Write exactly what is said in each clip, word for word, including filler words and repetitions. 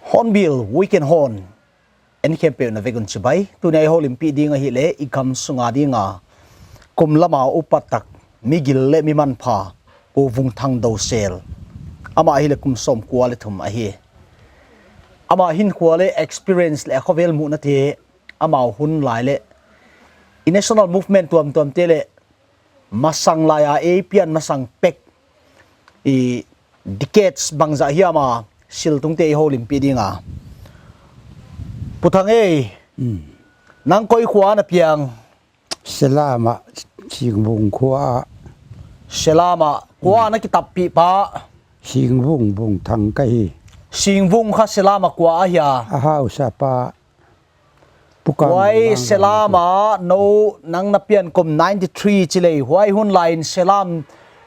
Hornbill Weekend Horn en khempeuh na vek un chibai. Tuni a i houlimpih ding ahihleh i gam sunga dinga kum lama upat tak, migil leh mi manpha, Pu Vungthang Dousel. Amah ahihleh kum sawmkua leh thum ahi. Amah hinkhua leh experience leh a khovel muhnate, amau hun lai leh i national movement tuamtuamte leh masang lai a ei pian masang pek, i decades bangzah hiam a siltungte i houlimpih dinga. Pu Thang ei, Hmm. nang koi khua na piang? Selam ah, Singvung khua ah. Selam ah, kua Hmm. na kitappih pa? Singvung, Vungthang ka hi. Singvung kha Selam ah kua ahia? A hausa pa. Pu Kang Huai Vang Selam Vang ah nou nang na pian kum ninety-three chi leh, huai hun lai in Selam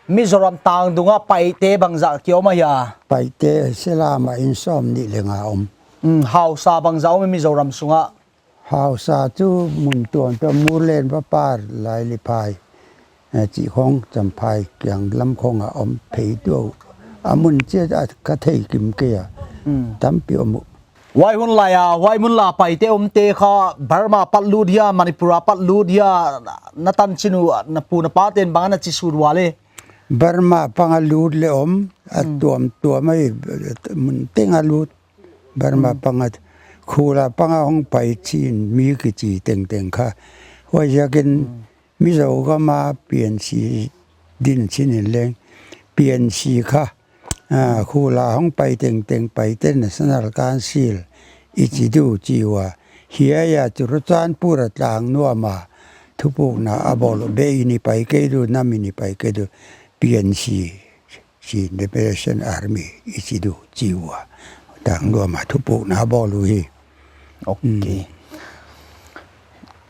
Mizoram tangdung ah Paite bangzah ki om ahia? Paite Selam ah inn sawmnih leh nga om. Hmm, hausa bangzah om Mizoram sunga? Hausa chu mun tuamtuam Murlen, Vapar, Lailiphai, eh, chih khong, Champhai kiang lam khong a om phei tuh. A mun chiat a ka thei kim kei a. Hmm. Tampi om uh. Huai hun lai a, huai mun la Paite omte kha Burma pat lut hia, Manipur a pat lut hia, na tanchin uh, na pu na paten bang a na chi sut ua leh? Burma pang a lut leh om, a Hmm. tuamtuam ahi, mun teng a lut. Burma Hmm. pang a, khula pang a hong pai chin mi kichi tengteng kha. Huaiziakin Hmm. Mizo gam a P N C din chin in leng, P N C kha, ah, khula hong pai tengteng Paite National Council i chi di uh chi ua. Hiai a Churachandpur a Tlangnuam a thupukna a bawl uh, beh in i pai kei di uh, nam in i pai kei di uh, P N C, chi Liberation Army i chi di uh chi ua. Tlangnuam a thupukna a bawl uh hi. Ok. Hmm.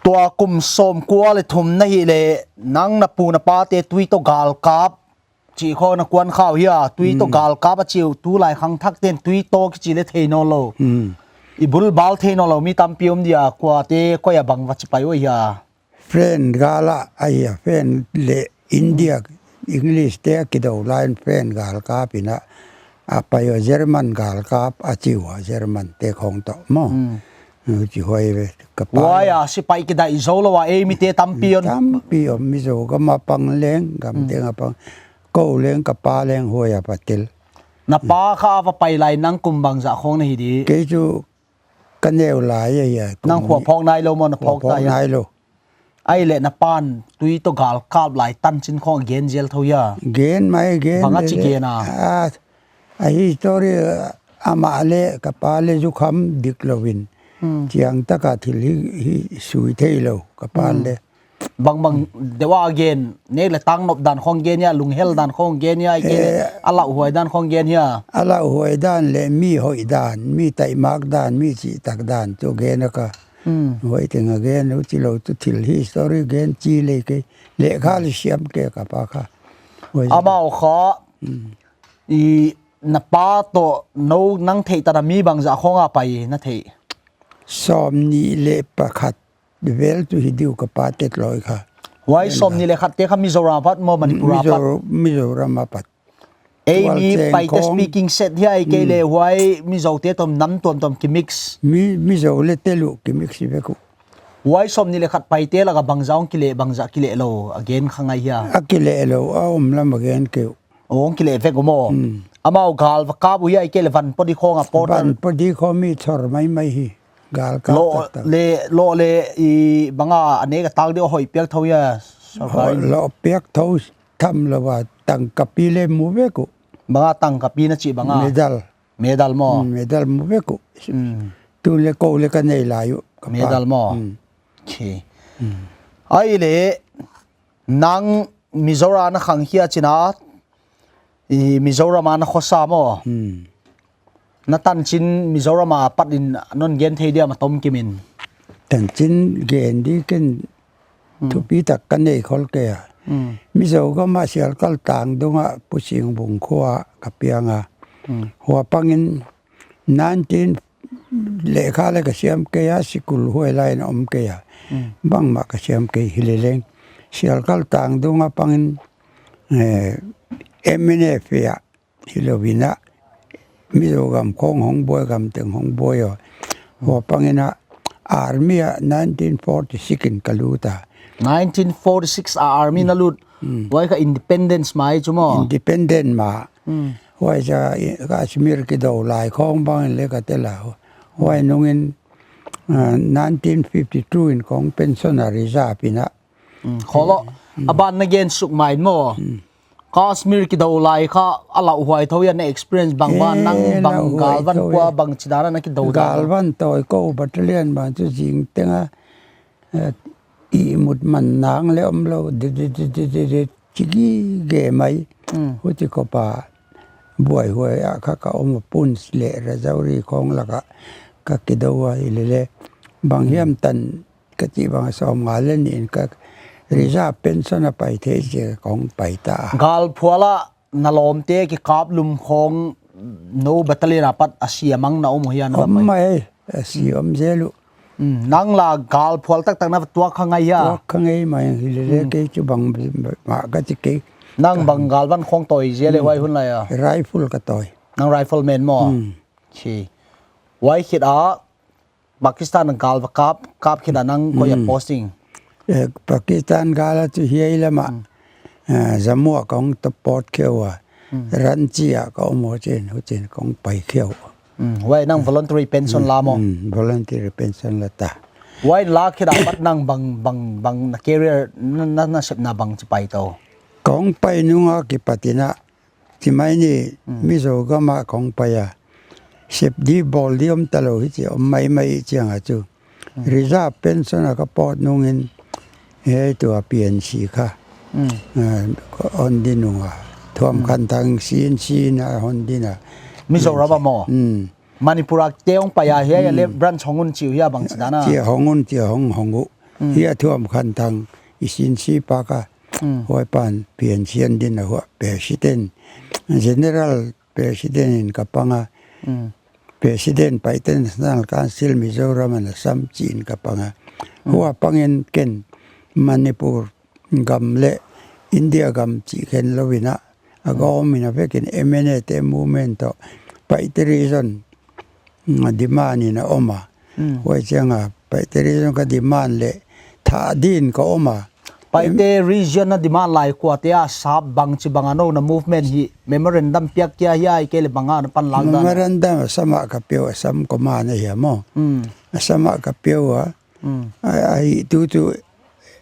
Tua kum sawmkua leh thum na hihleh, nang na pu na pate tui toh galkap chih khong na kuan kha uh hia, tui toh Hmm. galkap a chi uh, tulai khangthakten tui toh kichi leh thei nawnlou. Hmm. I bulbal thei nawnlou mi tampi om dia, kuate koi a bang va chi pai uh hia? French gal ah ahia, French leh India, English te a kidou lai in French galkap in a, a pai ua German galkap a chi ua, German te khong toh maw. Hmm. Huchi huai ve, ka pa Huai leh. a sipai kidai zoulou a, ei mite tampi om. Tampi om, Mizo gam a pang leng, gam Hmm. teng a pang. Kou leng, ka pa leng huai a va tel. Na pa kha a va pai lai nang kum bangzah khong na hi di? Kei chu ka neu lai ahia, kum Nang khua ni- phawk nailou maw, na Khua phawk phawk ta hia? nailou. Ahihleh na pa'n tui toh galkap lai tanchin khong gen zel thou hia? Gen mai, gen Bang a leh chi leh. gen a? A, a history, amah leh ka pa leh zukham diklou in. Hmm. Chiang tak a thil hi, hi sui theilou, ka pa Hmm. leh. Bangbang deuh a gen, nek leh tang nop dan khong gen hia, lunghel dan khong gen hia, ahihkeileh Eh. a lauhuai dan khong gen hia? A lauhuai dan leh mi hoih dan, mi taimak dan, mi chihtak dan chu gen a ka. Hmm. Huai teng a gen, huchilou chu thil history gen chi lei kei. Lehkha leh siam kei ka pa kha. Huai Amau kha, Hmm. i na pa toh nou nang theih tan a mi bangzah khong a pai na theih? Sawmnih leh pakhat vel chu hi di uh ka pa te tloi kha. Huai Vel sawmnih leh khat te kha Mizoram a pat maw, Manipur a pat? Mizo-, Mizoram a pat. Ei mi Tual cheng Paite khong. speaking set hia, ahihkeileh Hmm. huai Mizo te toh nam tuamtuam kimix. Mi, Mizo leh Telugu kimix hi vek uh. Huai sawmnih leh khat Paite lak a bangzah hong kileh, bangzah kilehlou a gen kha ngai hia? A kilehlou, a om lam a gen kei uh. Hong kileh vek uh maw. Hmm. Amau gal va kap uh hia, ahihkeileh van podi khong a portal. Van podi khong mi thor maimai hi. Gal kap Loh taktak. leh, loh leh, i bang a, a nek a tak di a hoih piak thou hia, sorkar Hoih in? loh piak thou tham lou a, tangka pi leh mu vek uh. Bang a tangka pi na chih bang a? Medal. Medal maw? Hmm, medal mu vek uh. Hmm. Tu leh kou leh ka nei lai uh, ka pa. Medal maw? Hmm. Okay. Hmm. Ahihleh, nang Mizoram a na khang khia chi'n a, i Mizoram a na khosa maw? Hmm. Na tanchin Mizoram apat in non gen thei diam a tom kimin? Tanchin gen di ken Hmm. thupi tak ka nei khol kei a. Hmm. Mizo gam a Sialkal tang dung a Pu Singbung khua ka piang a. Hmm. Huai pang in nineteen leh kha leh ka siam kei a, sikul huai lai in om kei a. Hmm. Bangmah ka siam kei hi leleng. Sialkal tang dung a pang in, eh, M N F a hilou in a, Mizo gam khong hong buai, gam teng hong buai uh. Huai pang in a army a nineteen forty-six in ka lut a. Nineteen forty-six a army na lut. Hmm. Huai kha independence mai chu maw? Independent ma. Hmm. Huai cha i, Kashmir kidou lai khong bang in leng ka tel a. Huai nung in, ah, nineteen fifty-two in kong pension a reserve in a. Hmm. Kholo, hmm. A ban na gen suk mai maw? Hmm. Kashmir kidou lai kha a lauhuai thou hia, na experience bang ban, eh, nang bang lauhuai galvan thou pua hia. Bang chidan a na kidou dan a? Galvan tawi kou battalion bang chu zing teng a, eh, ihmut man nang leng omlou, di, di, di, chi gige mai. Hmm. Huchi kou pa buaihuai a kha ka om a, Poonch leh Rajouri khong lak a ka kidou a hi leleng. Bang hiam tan ka chih bang a sawmnga leh nih in ka reserve pension a pai thei chia kong pai ta. Galphual a na lawmte kikaplum khong nou battalion apat a si a mang na om uh hia na pai? Om mai, a si om zel uh. Hmm, nang la galphual taktak na tuak kha ngei hia? Tuak kha ngei mai hi leleng. Hmm. Kei chu bang mah ka chi kei. Nang bang galvan khong tawi zel e, hmm, huai hun lai a? Rifle ka tawi. Nang rifleman maw? Hmm. Chi. Huai khit a Pakistan gal va kap, kap khit a nang koi a, hmm, posting? Eh, Pakistan gal a chu hiai lam a, hmm, eh, Jammu a kong ta pawt khia ua. Hmm. Ranchi a ka om uh chin, huchi'n kong pai khia uh. Hmm. Huai nang voluntary pension, hmm, la maw? Hmm, voluntary pension la ta. Huai la khit apat nang bang, bang, bang na career, na, na, na sepna bang chi pai tou? Kong pai nung a kipat in a, chi mai ni, hmm, Mizo gam a kong pai a. Sep di bawl di om talou hi chi, om maimai chiang a chu. Hmm. Reserve pension a ka pawt nung in, hei tua P N C kha. Hmm. Ah, hon din nung a. Thuam, hmm, Khanthang C N C in a hon din a. Mizoram a maw? Hmm. Manipur a te hong pai a, hiai a leh, hmm, branch hong un chi uh hia bang chidan a? Chia hong un, chia hong, hong uh. Hmm. Hiai Thuam Khanthang i C N C pa kha. Hmm. Huai pan P N C hon din a, huai president, general president in ka pang a. Hmm. President Paite National Council Mizoram and Assam chi'n ka pang a. Hmm. Huai pang in ken Manipur gam leh India gam chih khen lou in a, a, hmm, gawm in a vek in M N A te movement toh Paite region, mm, demand in a om a. Hmm. Huai chiang a Paite region ka demand leh thah din ka om a. Paite region na demand lai kuate a sap bang chi bang a nou na movement hi memorandum piak kia hia, ahihkeileh bang a na panlak dan? Memorandum Assam a ka pia ua, Assam command a hia maw? Hmm. Assam a ka pia ua. Hmm. A, a hi tu chu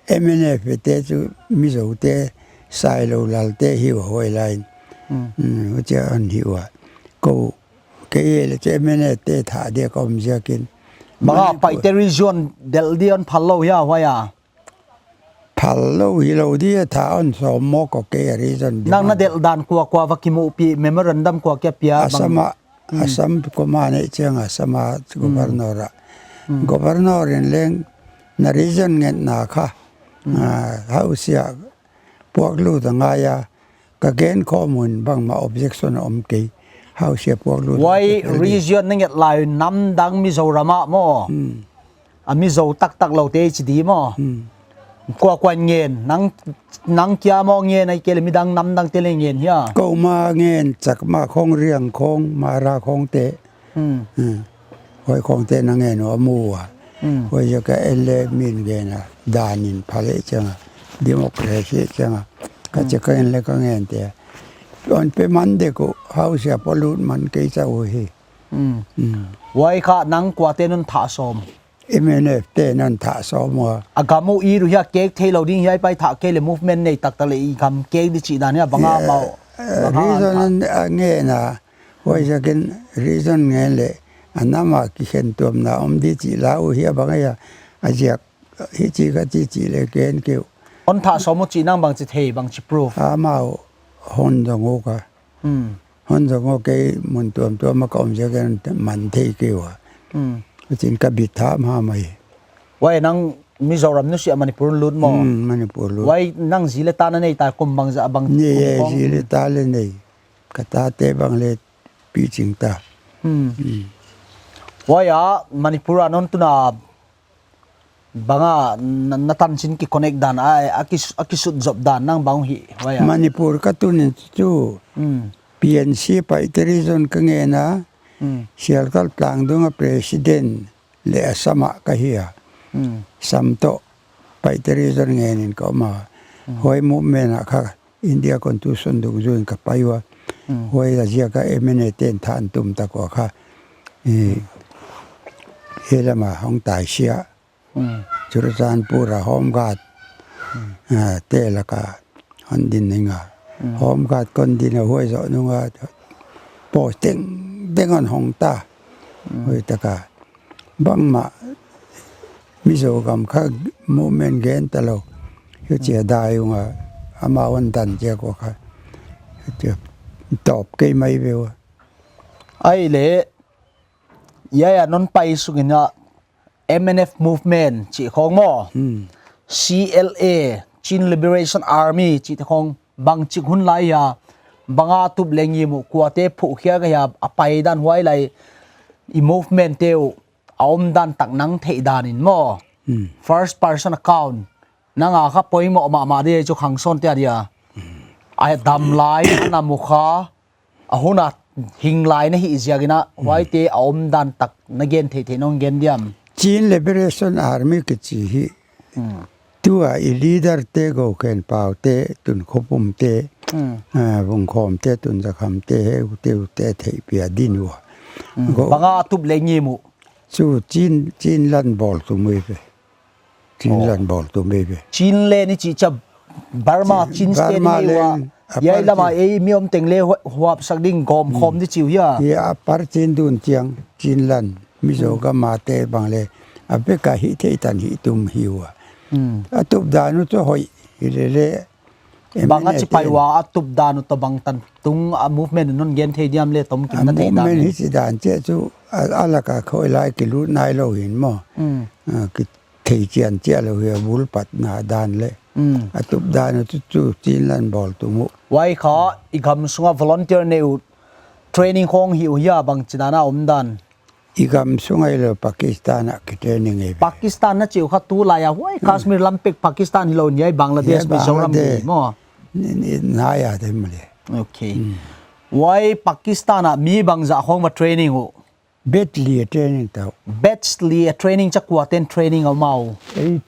M N F te chu Mizo te, Sailou Lal te hi ua huai lai in. Hmm. Hmm, huchia hon hi ua. Kou, kei leh chu M N F te thah dia ka om ziakin. Bang a Manipur Paite region delh di hon phal lou hia huai a? Phal lou hilou di a, thah hon sawm maw, kou kei a region di. Nang na delh dan kua kua va kimuhpih, memorandum kua kia pia bang? Assam a, hmm, Assam command a chiang a, Assam a, hmm, governor a. Hmm. Governor in leng na region ngetna kha, hmm, ah, hausia puaklut a ngai a, ka gen khawm un bangmah objection om kei. Hausia puaklut a. Huai region na nget lai nam dang Mizoram a maw? Hmm. A Mizo taktak loute chi di maw? Hmm. Kua kua ngen, nang, nang kia maw ngen, ahihkeileh midang nam dangte leh ngen hia? Kou mah ngen, Chakma khong, Riang khong, Mara khong te. Hmm. Hmm. Huai khong te na ngen ua, mu ua. Hmm. Huai ziak a en leh min ngen a, dan in phal leh chiang a, democracy chiang a. Ka, hmm, chi ka en leh ka ngen te. Hon pe man dek uh, hausia puaklut man kei chauh hi. Hmm. Hmm. Huai kha nang kuate non thah sawm? M N F te'n non thah sawm ua. A gam uh i ru hia, kek theilou ding hiai pai thah kei leh movement nei taktak leh i gam kek di chih dan hia, bang a, yeah, mau? Eh, reason a ngen a, huaiziakin reason ngen leh, a nam a kikhen tuamna om di chih la uh hia bang ahia, a ziak hichi ka chi chih leh ken keu. Hon thah sawm uh chih nang bangchi thei, bangchi proof. Amau hon zong uh ka. Hmm. Hon zong uh kei mun tuamtuam a ka om ziakin man thei keu a. Hmm. Huchiin ka bit tha mahmah hi. Huai nang Mizoram nusia Manipur lut maw? Hmm, Manipur lut. Huai nang zi leh ta na nei ta kum bangzah bang Ni kum e, kong? Zi leh ta leh nei. Ka tate bang leh piching ta. Hmm. Hmm. Huai a Manipur a non tuna banga na, na tanchin ki connect dan a, a ki, a kisut zop dan nang bang hi, huai a. Manipur ka tun in chu. Hmm. P N C Paite region ka ngen a. Hmm. Sialkal Tlangdung a president leh a sam a ka hi a. Hmm. Sam toh Paite region ngen in ka om a. Hmm. Huai movement a kha India Constitution dungzui in ka pai ua. Hmm. Huai a ziak a M N A te'n than tum tak ua kha. Eh, hmm. Hiai lam a hong tai sia. Hmm. Churachandpur a Home Guard. Hmm. Ah, te lak a hon din ning a. Hmm. Home Guard kon din a huai zoh nung a post tengteng hon hong ta. Hmm. Huai tak a bangmah Mizo gam kha movement gen ta lou. Huchia dai ung a, amau hon dan ziak ua kha. Huchia tawp kei mai ve ua. Ahihleh, hiai a non pai suk in a M N F movement chih khong maw. Hmm. C L A, Chin Liberation Army chih te khong bangchik hun lai hia, bang a tup leng i mu, kuate phuh khia ka hia, a pai dan huai lai i movement te uh a om dan tak nang theih dan in maw. Hmm. First person account. Nang a kha poimoh mahmah di chu khangsawn te a dia. Hmm. A dam lai, a na mu kha, a hun a hing lai na hih ziakin a, hmm, huaite a om dan tak na gen theihtheih nong gen diam. Chin Liberation Army kichi hi. Hmm. Tua i leader te Gokhenpau te, Tunkhopum te, hmm, ah, Vungkhawm te, Tunzakham te, Heu te, U te theihpih a din ua. Hmm. Go- Bang a tup leng i mu. Chu Chin, Chinland bawl tum uh ve. Chinland bawl tum uh ve. Chinland i chih cha Burma, Chin, Chin State Burma ni ua. Leng, a hiai lam a party ei mi om teng leh hu-, huapsak ding gawm, hmm, khawm di chi uh hia. Hia a party dun chiang Chinland, Mizo, hmm, gam a te bang leh a vek a hih theih tan hih tum hi ua. Hmm. A tup dan uh chu hoih hi lele. Bang a M N F chi pai ua a tup dan uh toh bangtan tung a movement non gen thei diam leh tom kim na thei dan. A movement hi chi dan chiah chu a, a lak a khoi lai kilut nai lou hi'n maw. Hmm. Ah, ki thei chian chiah lou hi a bul patna dan leh. Hmm. A tup dan uh chu, chu Chinland bawl tum uh. Huai kha i gam sunga volunteer nei uh training khong hi uh hia bangchi dan a om dan. I gam sung ahi lou Pakistan a ki training ei ve. Pakistan na chi uh kha tulai a huai, hmm, Kashmir lam pek Pakistan hi lou ni ai Bangladesh, hiai Mizoram Bangladesh ni maw. Ni, ni, na ya de male. Okay. Hmm. Huai Pakistan a mi bangzah khong va training uh. Batch li a training ta uh. Batch li a training cha kuate'n training a om a uh. Ei,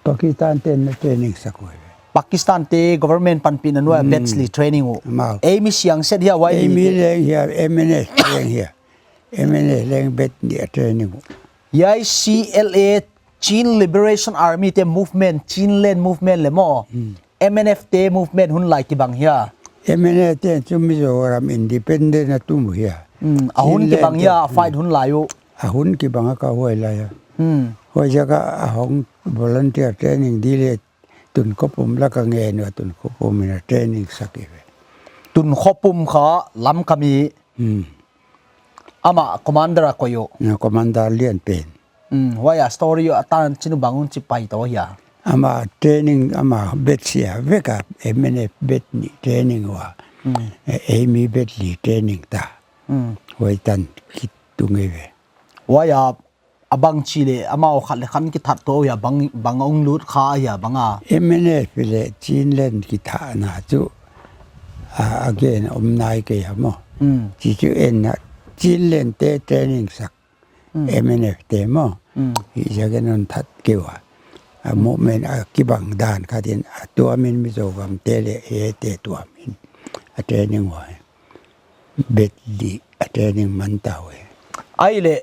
Pakistan te'n na training sak uh ve. Pakistan te government panpihna nuai, hmm, batch li training uh. Amau. Ei mi siang set hia huai. Ei mi leng hia, M N F leng hia. M N F leng batch li a training uh. Hiai C L A Chin Liberation Army te movement, Chinland movement leh maw. Hmm. M N F te movement hun lai kibang hia. M N F te chu Mizoram independent a tum hia. Hmm, a hun kibang hia, a fight hun lai uh. A hun kibang a ka huai lai a. Hmm. Huai ziak a hong volunteer training di leh Tunkhopum lak a ngen ua Tunkhopum in a training sak ei ve. Tunkhopum kha Lamka mi. Hmm. Amah commander a koih uh. Na commander lian pen. Hmm, huai a story uh a tanchin uh bang un chi pai tou hia. Amah training, amah batch sia vek a M N F batch nih training ua. Hmm. Eh, ei mi batch li training ta. Hmm. Huai tan ki tung ei ve. Huai a a bangchi leh amau khat leh khat kithat tou hia bang, bang ong lut kha hia bang a. M N F leh Chinland kithahna chu a, a gen om nai kei a maw. Hmm. Chi chu en a Chinland te training sak. Hmm. M N F te maw. Hmm. Hi ziak in hon that kei ua. A, hmm, movement a kibang dan khat in a tuam in Mizoram te leh hiai te tuam in a training ua. Batch li a training man ta uh e. Ahihleh,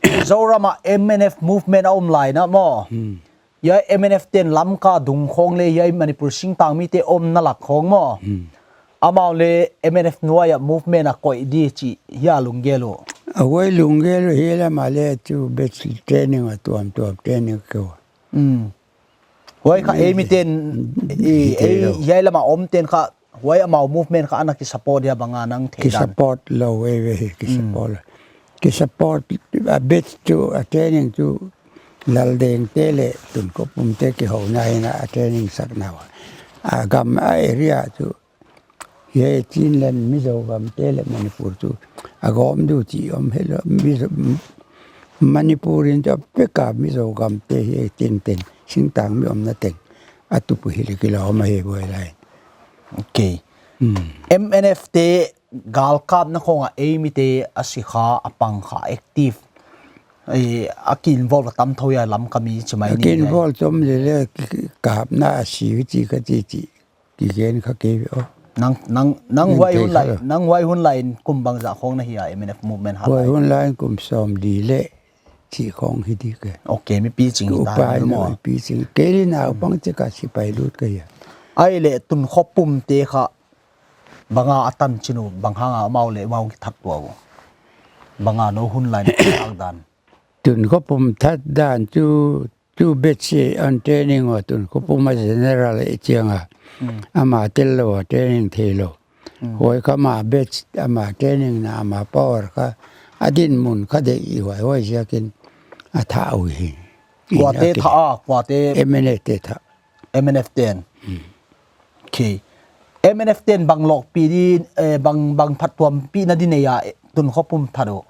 Mizoram a M N F movement a om lai na maw. Hmm. Hiai M N F te'n Lamka dung khong leh hiai Manipur singtang mite omna lak khong maw. Hmm. Amau le M N F nuai a movement a koih di chih hia lunggel uh? A huai lunggel uh hiai lam a le chu batch training a tuamtuam training ka. Hmm. Huai kha ei miten, i, ei, hiai lam a om ten kha, huai amau movement kha ana ki support hia bang a nang thei dan? Ki support lou, ei ve hi ki support lou. Ki support a batch chu, a training chu Laldeng te le Tunkhopum te kihouna in a training sak na ua. A gam a area chu hiai Chinland Mizo gam te le Manipur chu a gawm di chih om hilou. Mizo, Manipur in chu a pek a Mizo gam te hiai tengteng singtang mi omna teng a tup uh hi le kilawm ahi buai lai. Okay. Hmm. M N F te galkapna khong a ei mite a si kha, a pang kha, active, eh, a ki involve a tam thou hia Lamka mi chi mai ni. Ki involve chom le le ki, ki, kapna a si chi ka chi chi. Ki gen kha kei ve aw. Nang, nang, nang huai hun lai, nang huai hun lai in kum bangzah khong na hi a M N F movement hat lai? Huai hun lai in kum sawmli le chih khong hi di ke. Okay, mi piching hi ta upa ni maw? Mi piching. Kei le naupang chik a sipai lut ka hi a. Ai le Tunkhopum te kha bang a a tanchin uh, bang hang a amau le amau ki that tuah uh? Bang a nou hun lai in a that dan? Tunkhopum that dan chu Chu batch a training ua Tunkhopum a general i chiang a. Hmm. Ama tel lou a training theilou. Hmm. Huai kha ama batch, ama training na ama power kha a dinmun kha deih i huai huai ziakin a that uhi. Kuate that a, kuate? M N F te that. M N F ten. Hmm. Okay. M N F ten bang lawkpih di, eh, bang, bang phattuampihna di nei a, eh, Tunkhopum that uh?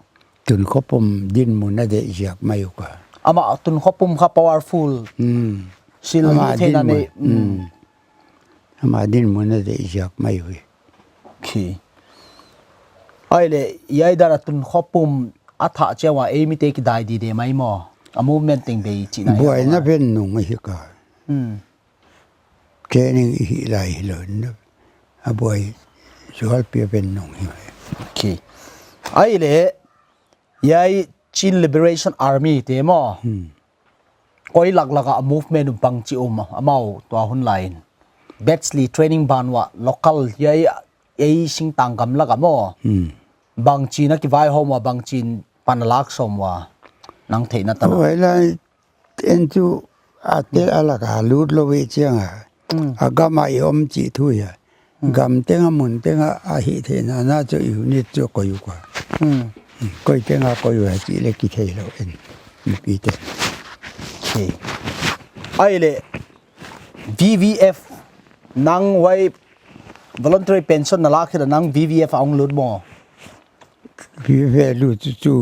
Tunkhopum dinmun a deih ziak mai uh kha. Ama Tunkhopum kha powerful. Hmm. Sil ama hi theihna dinmun nei. Hmm. Hmm. Ama dinmun a deih ziak mai uhi. Okay. Ai le, hiai dan a Tunkhopum a that chiang ua ei mite ki dai di de mai maw? A movement teng bei chihna hi a buaina pen nung ahi kha. Hmm. Training i hih lai hilou in a buai zualpi a pen nung hi. Okay. Ai le, hiai Chin Liberation Army te maw? Hmm. Koi laklak a movement uh bangchi om a, amau tua hun lai in? Batch li training ban ua local hiai ei singtang gam lak a maw? Hmm. Bangchin a kivaihawm ua, bangchin pan a lak sawm ua, nang theihna tan a? Huai lai en chu a te a lak a lut lou i chiang a. Hmm. A gam a i om chih thu hia. Hmm. Gam teng a mun teng a a hih theihna na chu unit chu koi uh kha. Hmm. Hmm. Koi teng a koi uh chih le ki theilou en. Mipi te. Okay. Ai le V V F nang huai voluntary pension na lak hi a nang V V F a hong lut maw? V V F lut chu chu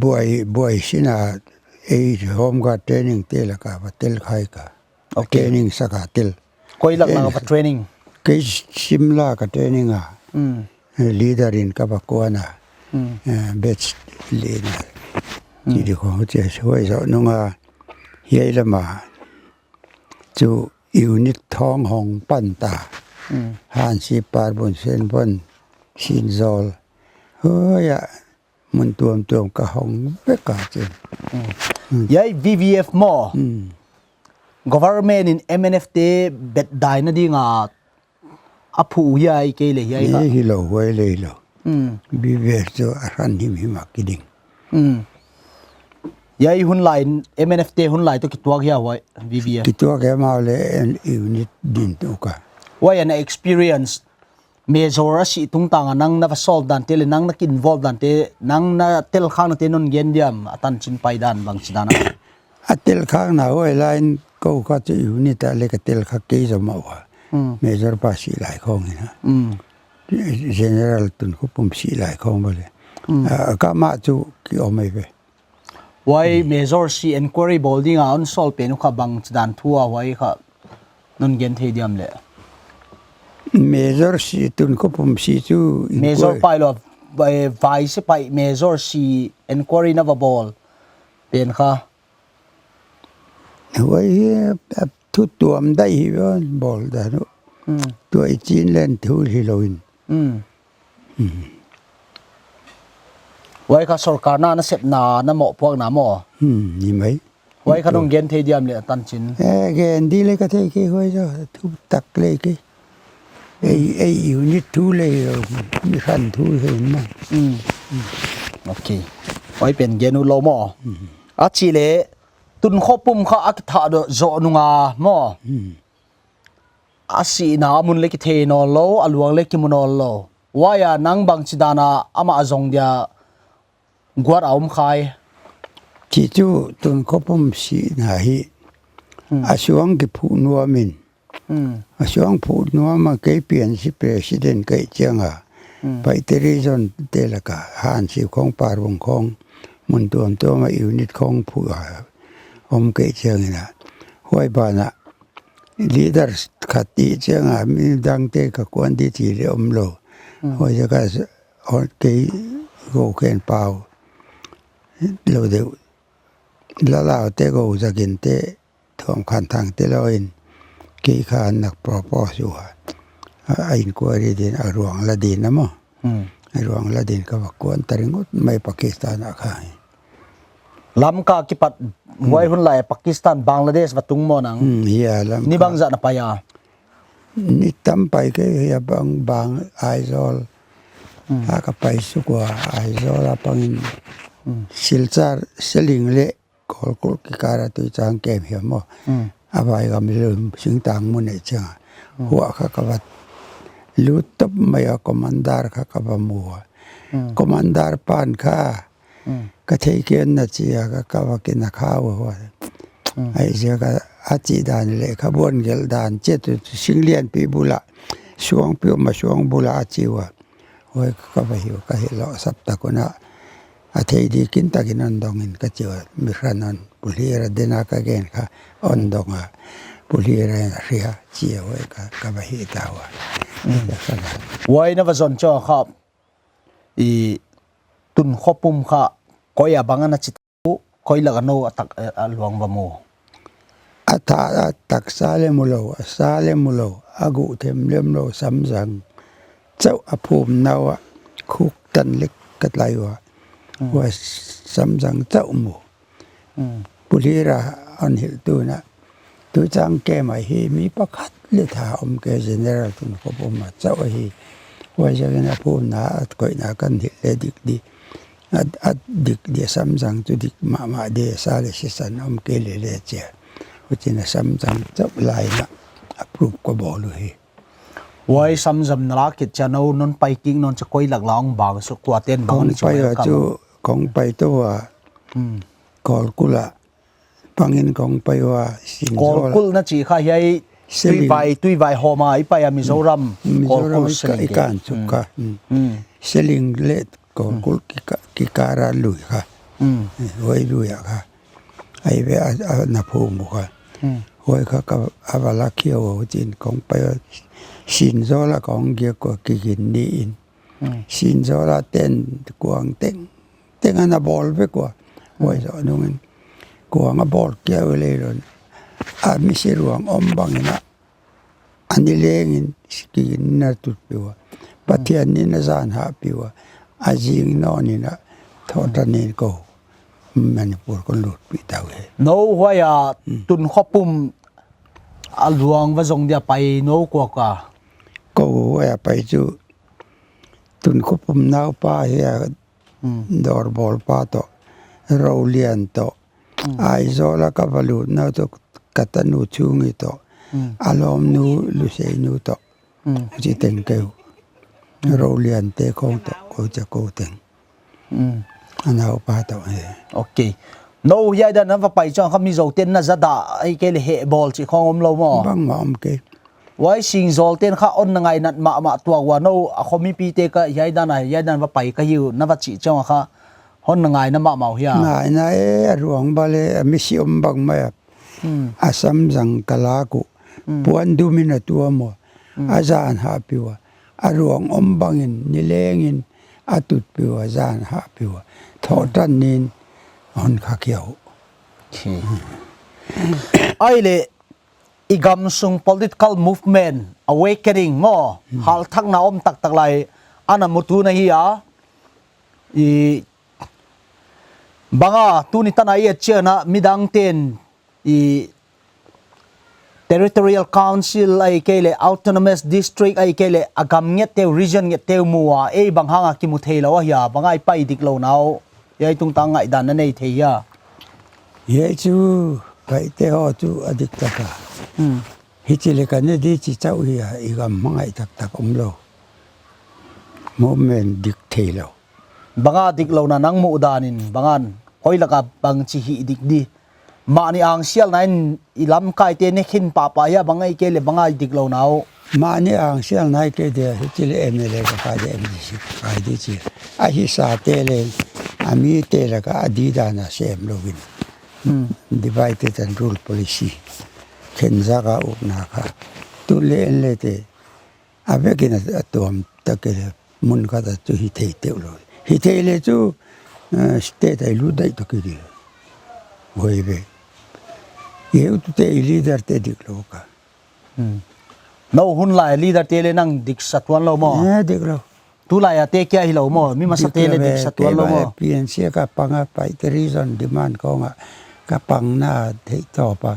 buai, buai sin a ei home guard training te lak a va tel kha ka. Okay. Training sak a tel. Koi laklak a va training? Kei Shimla ka training a. Hmm. Leader in ka va kuan a. Hmm. Eh, batch leader. Hmm. Chi di khong che huai zoh nung a hiai lam a chu unit thawng hong pan ta. Hmm. Hansi, Parbun, Senbon, Sinzawl. Huai a mun tuamtuam ka hong vek a chen. Hmm. Hmm. Hiai V V F maw? Hmm. Government in M N F te betdaina ding a a phu uh hiai kei le hiai kha? Hilou, huai le hilou. Hmm. V V F chu a hran himhim a kiding. Hmm. Hiai hun lai in M N F te hun lai toh kituak hia huai V V F? Kituak hia, amau le unit din tu kha. Huai a na experience Major a sih tungtang a nang na va solve dan te le nang na ki involve dan te, nang na tel khakna te non gen diam, a tanchin pai dan bangchi dan a? A tel khakna huai lai in kou kha chu unit a le ka tel khak kei zomah ua. Hmm. Major pa sih lai khong in a. Hmm. General Tunkhopum sih lai khong bel le. Hmm. Ah, ka mah chu ki om ei ve. Huai Major sih inquiry bawl ding a hon sawl pen uh kha bangchi dan thu a huai kha non gen thei diam le? Major sih, Tunkhopum sih chu Major inquiry. Pai lou, vai, vai sipai Major sih inquiry na va bawl pen kha. Huai hi, a, thu tuam dai hi va bawl dan uh. Hmm. Tua i Chinland thu hilou in. Hmm. Hmm. Huai kha sorkar na, na sepna, na mohpuakna maw? Hmm, ni mai. Huai kha non gen thei diam le a tanchin? Eh, gen di le ka thei kei huai zaw, thutak le kei. Ei, ei unit thu lei lo, mi khan thu hi na. Mm. Okay. Huai pen gen u lou maw. Mm. A chih leh, Tunkhob Pum kha a kithah doh zoh nung a maw. Mm. A sihna mun leh kithei nawnlou, a luang leh kimu nawnlou. Huai a nang bangchidan a amah a zong dia guat a om kha i. Chih chu Tunkhob Pum sihna hi. Hmm. A suang kiphuh nuam in. Hmm. A suang phuh nuam a kei P N C president ka hih chiang a. Hmm. Paite region te lak a Hansik khong, Parbung khong, mun tuamtuam a unit khong phuh a om ka hih chiang in a. Huai ban ah leader khat i hih chiang a midangte ka kuan di chih leh omlou. Hmm. Huai ziak a hon kei Gokhenpau lou deuh, Lalaute, Gozaginte, Thuamkhanthangte lou in kei kha na propose ua. A, a inquiry din, a ruang la din a maw. Hmm. A ruang la din ka va kuan ta ringot mai Pakistan a kha. Lamka kipat, hmm, huai hun lai Pakistan, Bangladesh va tung maw nang. Hmm, ya, Lamka. Ni bangzah na pai a? Ni tam pai kei, ya bang, bang Aizawl. Hmm. A ka pai suk ua, Aizawl a pang in. Hmm. Silchar, Seling leh Kawlkulh kikar a Tuichang kem hiam maw. Hmm. A vai gam lum singtang mun i hih chiang a. Hmm. Huai kha ka va lut top mai a, commander kha ka va mu ua. Hmm. Commander pan kha. Hmm. Ka thei kei na chi a ka, ka va kina kha ua huai. Hmm. Huai ziak a, a chih dan leh kha buan gelh dan chiat uh, sing lianpi bul a, suangpi om a, suang bul a a chi ua. Huai ka va hilh, ka hilh lou sap tak un a. A thei di kin tak in hon dong in ka chi ua, mi khat hon, Pulhira din a ka gen kha, hon dong a, Pulhira in a hria, chi a huai ka, ka va hih ta ua. Mm. Ka kha na. Huai na va zon chiang kha, i Tunkhob Pum kha, koi a bang a na chi, koi lak a nou a tak, eh, a luang va mu? A thah a taksa leh mu lou, a sa leh mu lou, a guh them leh mu lou, samzang chauh a phum nau a, khuk tan lek ka tlai ua. Hmm. Huai samzang chauh mu. Hmm. Pulhira hon hilh tu na. Tuichang kem a hi mi pakhat leh tha om kei, General Tunkhob Pum a chauh ahi. Huai ziak in a phumna, a koihna kan hilh leh dik di. A, a dik di, samzang chu dik mahmah di, sa leh sisan om kei leh leh chia. Huchiin a samzang chauh lai in a approve ka bawl uhi. Huai samzang na lak khit chiang a nou, non pai kik, non cha koi lak la hong bang suk, kuate'n bang? Kong chi pai ua chu, kong pai tou ua. Hmm. Kawlkulh a pang in kong pai ua, Sinzawl a. Kawlkulh na chih kha hiai Seling. Tuivai, Tuivai hawm a i pai a Mizoram. Hmm, Mizoram Kawlkulh i ka, Seling i ke. Kan suk kha. Hmm. Hmm. Hmm. Seling leh Kawlkulh kika-, kikar a lui kha. Hmm. Eh, huai lui a kha. Ai ve a, a na phum uh kha. Hmm. Huai kha ka, a va la khia ua, huchiin kong pai ua. Sinzawl a kong giak ua, Kiginni in. Hmm. Sinzawl a tent kuang tengteng ana bawl vek ua. Huai zoh nungin kuang a bawl kia uh leh lou. A misi ruang om bang in a, a ni leng in Kiginni in a tutpih ua. Pathian in a zan hahpih ua. A zing nawn in a, Thohtan in kou Manipur kon lutpih ta uhi. Nou huai a, hmm, Tunkhob Pum a luang va zong dia pai nou kua kua? Kou huai a pai chu Tunkhob Pum naupa hi a, hmm, Dawrbawlpa toh, Rolian toh, hmm, Aizawl a ka va lut nau toh, ka tanu Chungi toh, hmm, a lawmnu Luseinu toh, hmm, huchi teng kei uh. Hmm. Roliante khong toh, kou cha kou teng. Hmm. A naupa toh, eh. Okay. Nou hiai dan a va pai chiang kha Mizote'n na za dah, ahihkeileh heh bawl chih khong omlou maw? Bangmah om kei. Huai Sinzawlte'n kha hon na ngainat mahmah tuak ua, nou a khomipite kha hiai dan a, hiai dan va pai ka hi uh na va chih chiang kha hon na ngaina mahmah uh hia? Ngaina e, a ruang bal e, a misi om bang mai a. Hmm. A samzang ka lak uh. Hmm. Puan dum in a tuam ua. Hmm. A zan hahpih ua. A ruang om bang in, ni leng in a tutpih ua, zan hahpih ua. Thohtan in hon kha khia uh. Okay. Ahihleh, i gamsung political movement, awakening maw, hmm, halthakna om taktak lai ana mutu na hi a, i bang a, tuni tan a i et chiang a, midangte'n, i Territorial Council ahihkeileh Autonomous District ahihkeileh a gam ngetteu, region ngetteu mu a, ei bang hanga kimu theilou ahia, bang a i pai diklouhna uh, hiai tungtang ngaihdan na nei thei hia? Hiai chu, Paite haw chu a diktak a. Hmm. Hichi leh ka ne di chi chauh hi a, i gam hmangaih taktak omlou. Movement dik theilou. Bang a diklouhna nang muhdan in, bang a, hoih laka bangchi hih dik di. Mahni angsialna in i lamkaite ne khin pahpah hia, bang ahihkeileh bang a i diklouhna uh. Mahni angsialna ahihkeileh, hichi leh M L A ka kai di, M D C ka kai di chi. A hihsate leh, a mite laka a didan a sem lou in. Hmm. Divided and rule policy. Khen zak a ukna kha. Tu leh en leh te. A vekin a, a tuam tak e, mun khat a chu hi thei teuh lou. Hi thei leh chu, eh, state a i lut daih tou kei di. Huai ve. Hiai utute i leader te diklou ka. Hmm. Nou hun lai leader te leh nang diksa tuanlou maw? Eh, diklou. Tulai a te kia hilou maw? Mi masate leh diksa tuanlou maw? P N C ka pang a Paite region demand kong a ka pang na thei tawp a.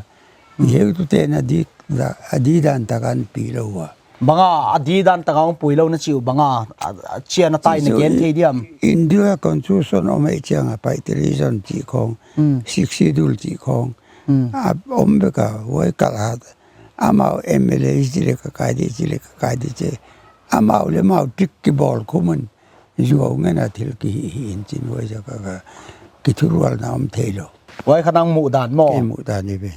Hmm. Hiai utute na dik, a didan tak a hon pi lou ua. Bang a, a didan tak a hon pi lou na chi uh bang a, a, a chiana tai na gen thei diam. India constitution om ei chiang a Paite region chi khong, hmm, Sixth Schedule chi khong. Hmm. A om bek a, huai kal a, amau M L A chi leh ka kai di, chi leh ka kai di chi. Amau leh amau tik kibawl khum un. Zuau ngen a thil ki hi, hi in chin huai zaka ka, kithurualna om theilou. Huai kha nang muhdan maw? Kei muhdan i ve.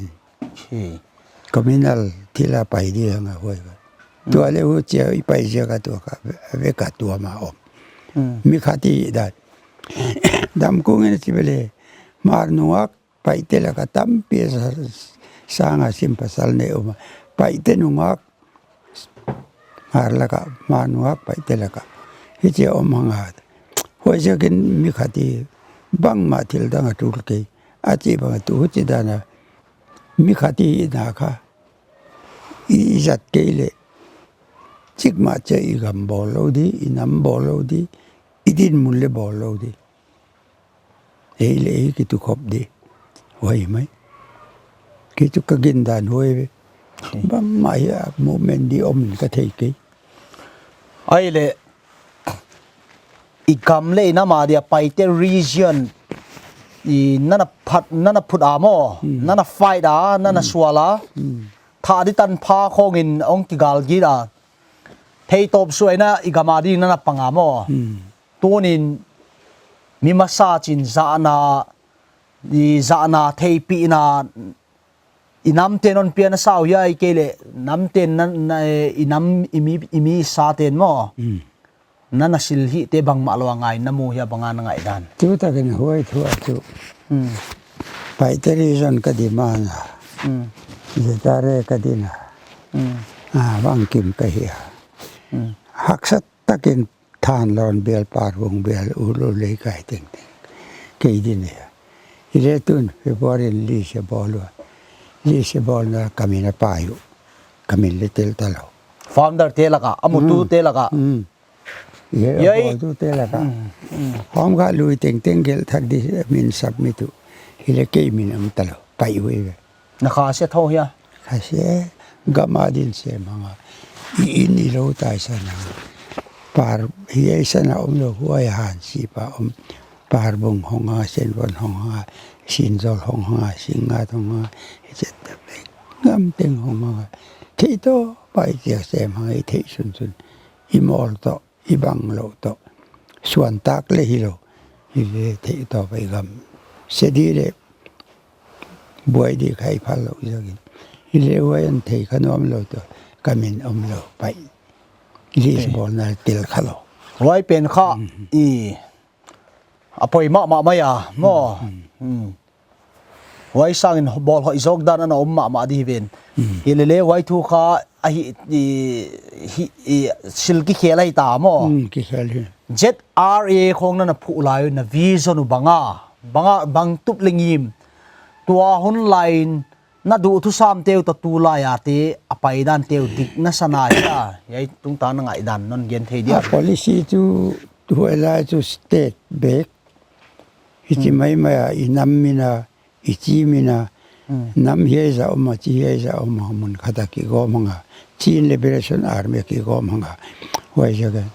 Hi. Communal thil a pai di hang a huai ka. Hmm. Tua leh huchia i pai ziak a tua ka, ve ka tua mah om. Hmm. Mi khat i dan. Dam kung in chi bele. Hmar nungak Paite laka tampi a sa-, sang a sim pasal nei om a. Paite nungak, Hmar laka, Hmar nungak Paite laka. Hichi om hang a. Huai ziakin mi khat i bangmah thil dang a tul kei. A chi bang a tu huchi dan a. Mi khat i na kha. I, i zat kei leh. Chik mah chia i gam bawl lou di, i nam bawl lou di, i dinmun leh bawl lou di. Ei leh ei kitu khop di. Huai mai. Kitu ka gindan huai ve. Hmm. Bangmah hia movement di om in ka thei kei. Ai leh, i gam leh i nam a dia Paite region, i nana phat, nana phut a maw, hmm, nana fight a, nana, hmm, sual a. Hmm. Thah di tanpha khong in hong kigal git a. Theitawp suaina i gam a di nana pang a maw. Hmm. Tunin mi masa chin zahna, i zahna theihpihna, i namte'n hon piakna sau hia ahihkeileh, namte'n na, na, eh, i nam i mi, i mi sate'n maw. Hmm. Nana silhihte bangmah lou a ngai na mu hia bang a na ngaihdan. Tu takin huai thu a chu. Hmm. Paite region ka demand a. Hmm. Zetare ka din a. Hmm. Ah, bangkim ka hi a. Hmm. Haksa takin Thanlon bial, Parbung bial, Ulu lei kai tengteng. Kei din e. Hileh tun February li se bawl ua. Li se bawlna ka min a pai uh. Ka min leh tel talou. Founder te laka, a mutu, hmm, te laka. Hmm. Ye, ye, a bawltute laka. Hmm, hmm. Hom kha lui tengteng gelh thak di min submit uh. Hileh kei min om talou. Pai uh ve. Na kha se tho hia? Kha se, gam a din se manga. I in i lou taisan a. Par, hiai san a omlou huai Hansi pa om. Parbung hong a, Senvon hong a, Sinzol hong a, Singngat hong a, et cetera. Gam teng hong a. Thei tawp a i chia se manga i theih sunsun. I mawl toh. I bang lou toh. Suan tak leh hilou. Hileh thei tawp a i gam. Se di leh. Buai di khai phal lou i zakin. Hileh huai a thei kha nuam lou toh. Ka min omlou pai. List, eh, bawlna tel kha lou. Huai pen kha, mm, i. A poi mahmah mai a, maw. Mm, mm. Mm. Huai sangin bawl hoih zawk dan ana om mahmah di hi ven. Hmm. Hilele huai thu kha ahi, i, hi, i, sil kikhel ahi ta maw. Hmm, kikhel hi. Z R A khong nana phuh lai uh na vision uh bang a, bang a, bang tup leh ngim. Tua hun lai in na duh thusamte uh toh tulai a te, a paidante uh dik na sa na hia. Hiai tungtang na ngaihdan non gen thei dia. A policy chu huai lai chu state bek. Hichi, hmm, maimai a, i nam min a, i chi min a, Hmm. Nam hiai zah om a, chi hiai zah om a, mun khat a kigawm hang a. Chin Liberation Army a kigawm hang a. Huai ziak a.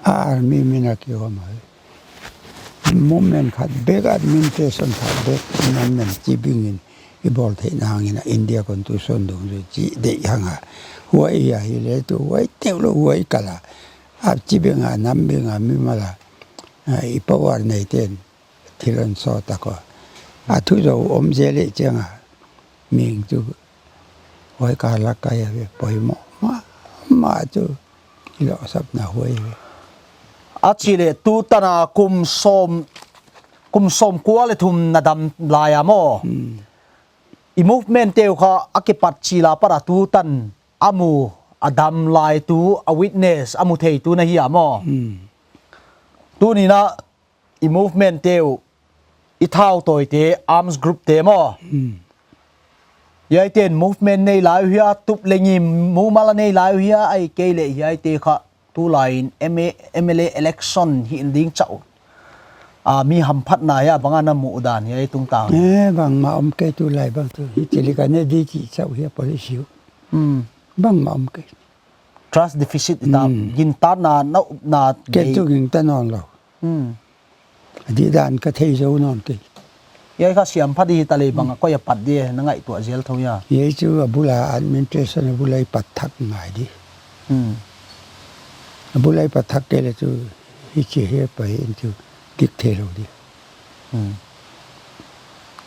Army min a kigawm a. Movement khat bek, administration khat bek, movement chi bing in i bawl theihna hang in a India Constitution dungzui chi deih hang a. Huai a hi leh tu huai teuh lou huai kal a. A chi bing a, nam bing a, mimal a. A, i power nei ten thil hon sawt a ko. A thu zou om zel leh chiang a. Ming tu huai ka lak ka ya ve poimoh mahmah tu. I lawhsapna huai ve. A chi leh tu tan a kum sawm, kum sawmkua leh thum na dam lai a maw. Hmm. I movement te uh kha a kipat chil a pat a tu tan a mu a dam lai tu a witness a mu thei tu na hi a maw. Hmm. Tuni'n a i movement te uh, i thautawite, arms group te maw. Hmm. Hiaite'n movement nei lai uh hia, tup leh ngim mumal a nei lai uh hia, ahihkeileh hiaite kha tulai in M A, M L A election hih ding chauh. A, mi hamphatna hia, bang a na muh dan hiai tungtang. Eh, bangmah om kei tulai bang tu. Hichi leh ka ne di chi chauh hia policy uh. Hmm. Bangmah om kei. Trust deficit i ta, hmm, gintatna, na upna. Ken tu gingta nawn lou. Hmm. Di dan ka thei zou nawn kei. Hiai kha siam pha di ta leh bang a koi a pat di na ngaihtuah zel thou hia. Hiai chu a bul a administration a bul a i pat thak ngai di. Hmm. A bul a i pat thak kei leh chu hichi hi pai in chu dik theilou di. Hmm.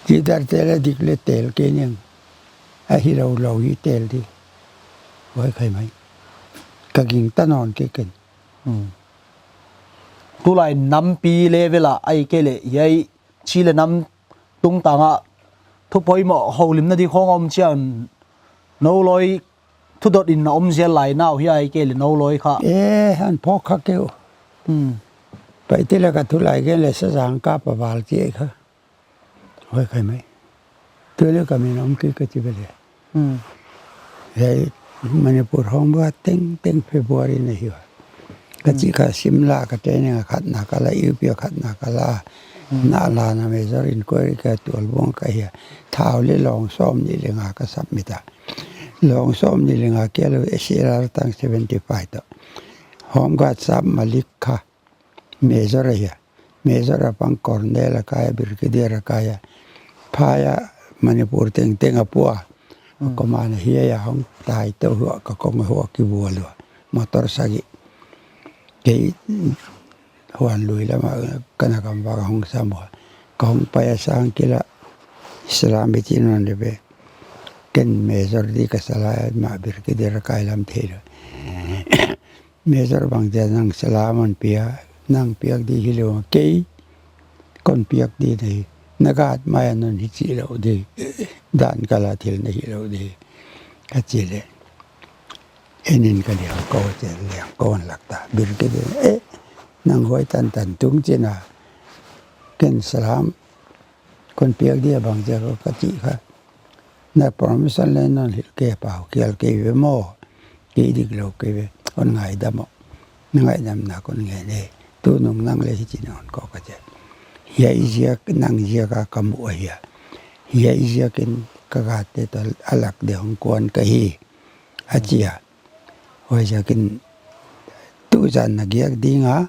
Leader te leh dik leh tel kei ning. A hilou lou hi tel di. Huai khai mai. Ka gingta nawn kei ken. Hmm. Tulai nampi level a ahihkeileh hiai chi leh nam tungtang a thu poimoh houlimna di khong om chiang nou lawi thu dot in na om zel lai na uh hia ahihkeileh nou lawi kha. Eh, hon phawk kha kei uh. Hmm. Paite lak a thulai gen leh Sazang kap a val chi kha. Huai khai mai. Tu leh ka min om kei ka chi ve leh. Hmm. Hiai Manipur hong buat tengteng February na hi ua. Ka chi, hmm, kha Shimla ka training a khatna ka la, U P a khatna ka la. Hmm. Na la na Major Inquiry ka Tualbuang ka hi a. Thau leh long sawmnih leh nga ka submit a. Long sawmnih leh nga kia lou S R R tang seventy five toh. Home Guard Sap Malik kha. Major a hi a. Major a pang Colonel a kai a, Brigadier a kai a. Phai a Manipur tengteng a pua. Hmm. Command a hiai a hong tai toh hua ka kong hua kibual ua. Motor sagih. Kei huan lui lam a ka na kam va ka hong sam ua. Ka hong pai a sang kila Islam bitin on de be. Ken Major di ka sa lai a, ma Brigadier a kai lam thei lou. Major bang dia nang salam hon pia, nang piak di hilou kei, kon piak di nei, na guard mai a non hi chih lou di, dan kal a thil na hilou di, ka chi leh. En in ka liang kou, che liang kou hon lak ta, Brigadier, eh, nang huai tantan tung chin a, ken salam, kon piak di a bang ziak a ka chih kha. Na permission leng non hilh kei, pau kial kei ve maw. Kei dik lou kei ve. Kon ngaidam maw. Na ngaidamna kon ngen e. Tunung nang leh hichi non ko ka chi a. Hiai ziak nang ziak a ka mu a hi a. Hiai ziak in ka guard te toh a lak di hong kuan ka hi. A chi a. Huai ziak in tuzan na giak ding a.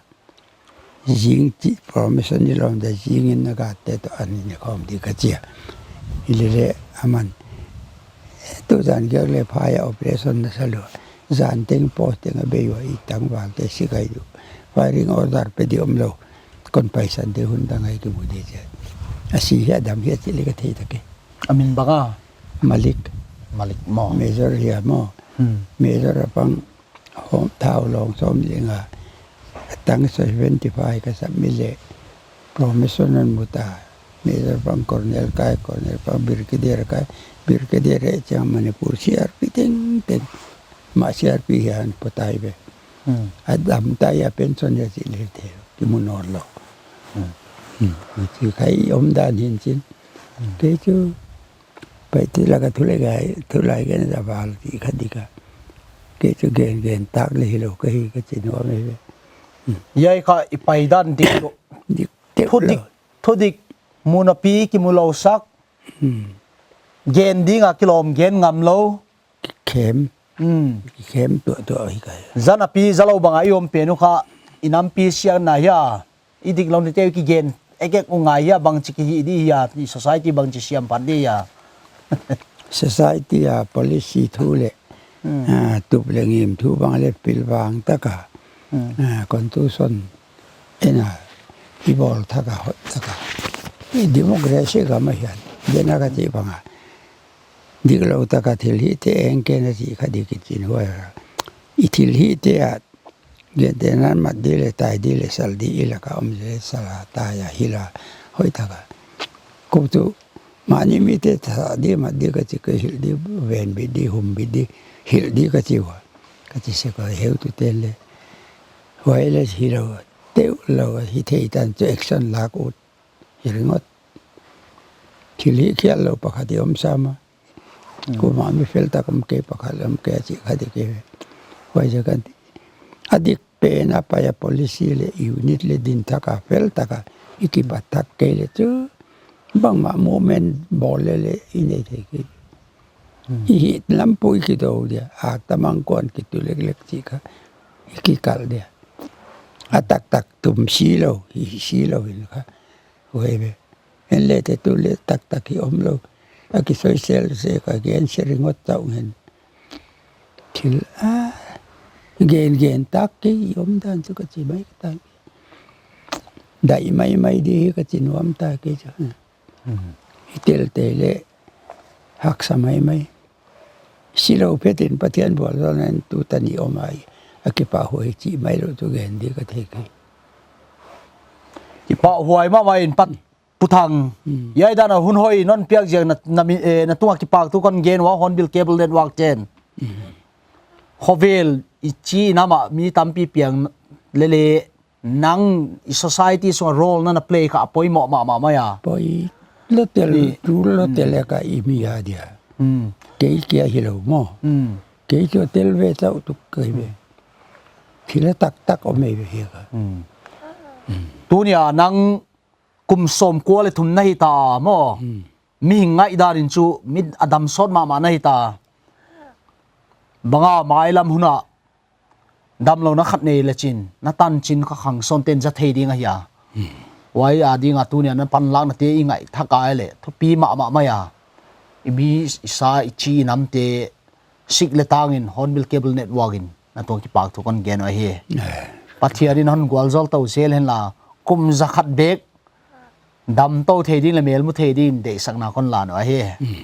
Zing chih permission i lawm dia zing in na guard te toh an i ne khawm di ka chi a. Hilele aman. Tuzan giak leh phai a operation na sa lou. Zan teng post teng a bei ua i tangval te si kai di uh. Firing order pe di omlou. Kon paisan di hun dang a i kimu di chi a. A si hia dam hia chih leh ka thei ta kei. A min bang a? Malik. Malik maw. Major hi a maw. Hmm. Major a pang Hom thau long sawmnih leh nga. Tang seventy five ka submit leh. Promotion hon mu ta. Major pang colonel kai, colonel pang brigadier kai, brigadier e chiang Manipur C R P tengteng. Ma C R P hian potai be. Hmm. A dam tai a pension ya chi leh te. Kimu nawn lou. Hmm. Hmm. Chi khai omdan hi'n chin. Hmm. Kei chu Paite lak a thulai gen, thulai gen a val ti kha di ka. Kei chu gen, gen tak leh hilou ka hi ka chi nuam e. Hmm. Hiai kha i paidan dik lou. Dik teuh lou. Thudik, thudik mu napi kimu lou sak. Hmm. gen ding a kilawm gen ngam lou. Khem. Hmm. Khem tuahtuah hi ka hi. Zan a pi zalou bang a i om pen uh kha, i nampi siang na hia. I diklou ni teu kigen ekek uh ngai hia, bangchi kihih di hia, i society bangchi siam pan di hia. Society a policy thu leh, hmm, ah, tup leh ngim thu bang leh pilvang taka. Hmm. Ah, constitution ena, i bawl taka, hoih taka. I democracy gam a hian, dena ka chih bang a. Diklou taka thilhihte eng kei na chih kha dik i chin huai a. I thilhihte a, gente nan mat di leh, tai di leh, sal di i laka om leh, sal a, tai a, hilh a, hoih taka. Kum tu, mahni mite sal di, mat di ka chi ka hilh di, venbit di, humbit di, hilh di ka chi ua. Ka chi sek a, heutute'n leh. Huai leh hilou, teuh lou, hi thei tan chu action lak ut. Hi ringot. Thilhih khial lou pakhat i om sam a. Hmm. Kuamah mi fel tak om kei, pakhat om kei a chih kha dik e. Huai ziak a, a dik pen a pai a policy leh unit leh din taka fel taka i kipat thak kei leh chu bangmah movement bawl leh leh i nei thei kei. Hmm. I hih lam pui kidou dia, a tamang kuan kitu leklek chih kha i kikal dia. A taktak tum si lou, hi si lou in kha. Huai ve. En leh te tu leh taktak hi om lou. A kisoisel se ka gen se ringot tau ngen. Thil a gen gen tak kei i om dan chu ka chi mai ka tang. Dai mai mai di hi ka chi nuam ta kei chu. Hmm. I tel te leh haksa mai mai. Si lou phetin Pathian vualzawlna in tutan i om ai. A kipahhuai chih mai lou chu gen di ka thei kei. Kipahhuai mahmah in Pat Pu Thang. Hmm. Hiai dan a hun hoih non piak ziak na, na mi, eh, na tunga kipak thu kon gen ua Hornbill Cable Network te'n. Hmm. Khovel i chi nam a mi tampi piang leh leh nang i society sunga role na na play kha a poimoh mahmah mai a. Poimoh tel, i, tu lou tel, hmm, ka i mi a dia. Hmm. Kei kia hilou maw. Hmm. Kei chu tel ve chauh tuk kei ve. Hmm. Thil a taktak om ei ve hi ka. Hmm. Hmm. Tunia nang kum sawmkua leh thum na hita maw. Hmm. Mihing ngaihdan in chu mi a dam sawt mahmah na hita. Bang a mailam hun a damlouhna khat nei lechin, na tanchin kha khangsawnte'n za thei ding ahi a. Hmm. Huai a ding a tunia na panlaknate i ngaih thak a leh, thupi mahmah mai a. I mi i sa i chi i namte, sik leh tang in, Hornbill Cable Network in, na tunga kipak thu kon gen uhi. Eh. Pathian in hon gualzawl tou zel hen la, kum za khat bek, dam tou thei ding leh mel mu thei ding deihsakna kon la uh ahi. Hmm.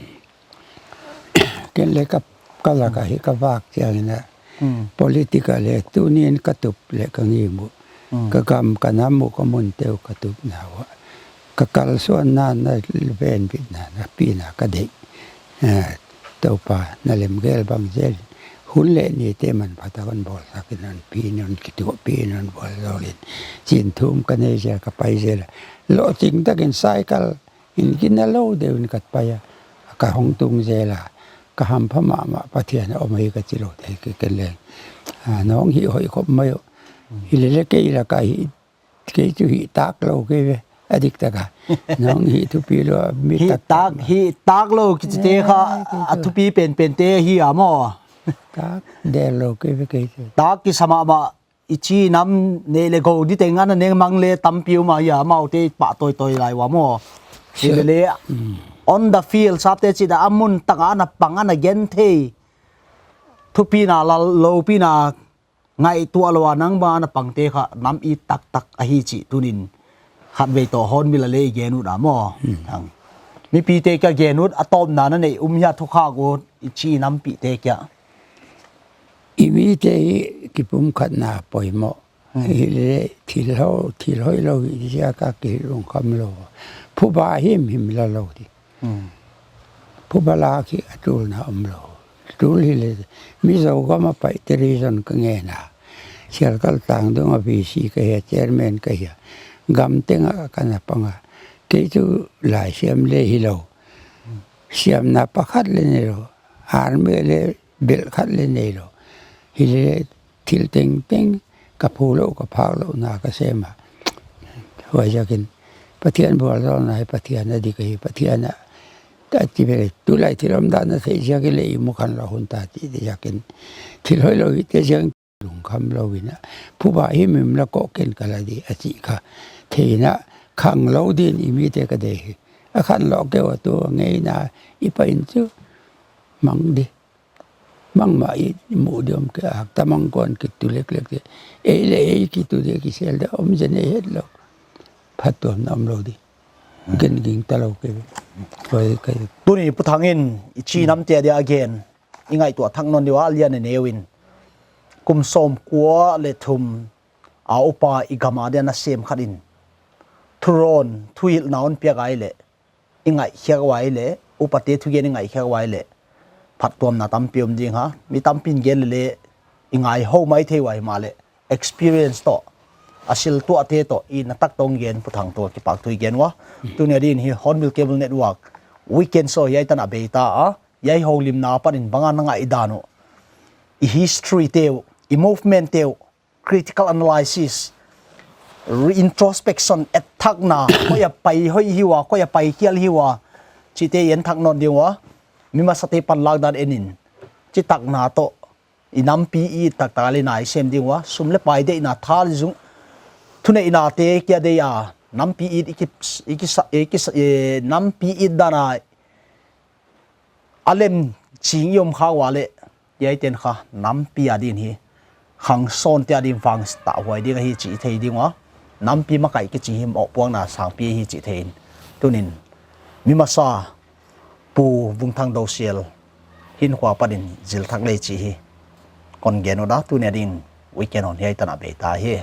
Ken leh ka, ka lak a hi ka vak chiang in a. Hmm. Political leh tuni'n ka tup leh ka ngim uh. Hmm. Ka gam ka nam uh ka mun teuh ka tupna ua. Ka kalsuanna, na venbitna, na pina ka deih. Eh, Toupa, na lemgel bang zel. Hun leh nite manpha tak hon bawlsak in, hon pi in, hon kituahpih in, hon vualzawl in. Chin thum ka nei zel, ka pai zel. Lohching takin cycle in kina lou deuh in ka pai a. Ka hong tung zel a. Ka hampha mahmah Pathian a om hi ka chi lou thei kei ken leng. Ah, nang hih hoih khop mai uh. Hi leh leh kei lak a hi Kei chu hih tak lou kei ve, a dik tak a. Nang hih thupi lou, mi hih tak tak, tak. Hih tak lou kichite kha, eh, kei chu a thupi penpente hi a maw. Tak del lou kei ve kei chu. Tak kisa mahmah, i chi nam neih leh gou di teng ana neng mang leh tampi om ahi a, amaute pahtawi tawi lai ua maw. Sure. Hi leh leh, mm, on the field, sapte chih dan a mun tak a ana pang ana gen thei. Thupina lal loupina ngaihtuah lou a nang bang a na pangte kha nam it taktak ahi chih tuni'n khatvei toh Hornbill a leh i gen ut a maw. Hmm. Ang. Mipite kia gen ut a tawpna na neih um hia thukhak ut i chi nampite kia. I mite hi kipumkhatna poimoh. Hmm. Hi leh thil ho, thil hoih lou hi ziak a kilungkham lou. Phuba himhim la lou di. Hmm. Phuba lak hi a tulna om lou. Tul hi leh, Mizo gam a pai te reason ka ngen a. Sialkal Tangdung a V C ka hi a, chairman ka hi a. Gam teng a ka na pang a. Kei chu laisiam leh hi lou. Siamna pakhat leh nei lou. Army leh bel khat leh nei lou. Hi leh thil tengteng ka phu lou, ka phak louhna ka sem a. Huaiziakin Pathian vualzawlna hi Pathian a dik ahi, Pathian a Ka chi ve leh, tulai thil omdan a theih ziakin leh i mu khanlawh hun ta chih ziakin. Thil hoihlou hite ziakin lungkham lou in a. Phuba himhim la koh ken ka la di a chih kha. Theihna khanglou din i mite ka deih hi. A khanlawh kei ua tu ngeina i pa in chu mang di. Bangmah i muh di om kei a, tamang kon kitu leklek di. Ei leh ei kitu di kisel di om zen ei hetlou. Phattuamna omlou di. Gen gingta lou kei. Koi, koi. Tuni Pu Thang in i chi nam te dia gen. I ngaihtuah thak nawn di ua lian a neu in. Kum sawmkua leh thum a upa i gam a dia na sem khat in. Thurawn, thuhilhna hon piak ai leh. I ngaihkhiak uai leh, upate thugen i ngaihkhiak uai leh. Phattuamna tampi om ding a. Mi tampi in gen leh leh. I ngaihou maithei uai mahleh. Experience toh. A siltuahte toh. I na tak tong gen Pu Thang toh kipahthu i gen ua. Tuni a din hi Hornbill Cable Network. Weekend show hiai tan a bei ta a. Hiai houlimna apan in bang a na ngaihdan uh. I history te uh. I movement te uh. Critical analysis, re-, introspection, et thakna, koi a pai hoih hi ua, koi a pai khial hi ua, chihte i en thak nawn di ua, mi masate panlak dan en in, chi takna toh, i nampi it taktak a leh na i sem di ua, sum leh pai deihna tha leh zung, thuneihnate kia deih a, nampi it i ki, i ki sa, i ki sa, eh, nampi it dan a, a lem ching i om kha ua leh, hiai ten kha nampi a din hi, khangsawn te a din vang tahhuai ding ahi chih i thei ding ua, nampi makaih kichi hi mohpuakna sangpi ahi chih thei in, tunin, mi masa, Pu Vungthang Dosial, hinkhua apan in zil thak lei chih hi, kon gen uh a, tuni a din, weekend hon hiai tan a bei ta hi.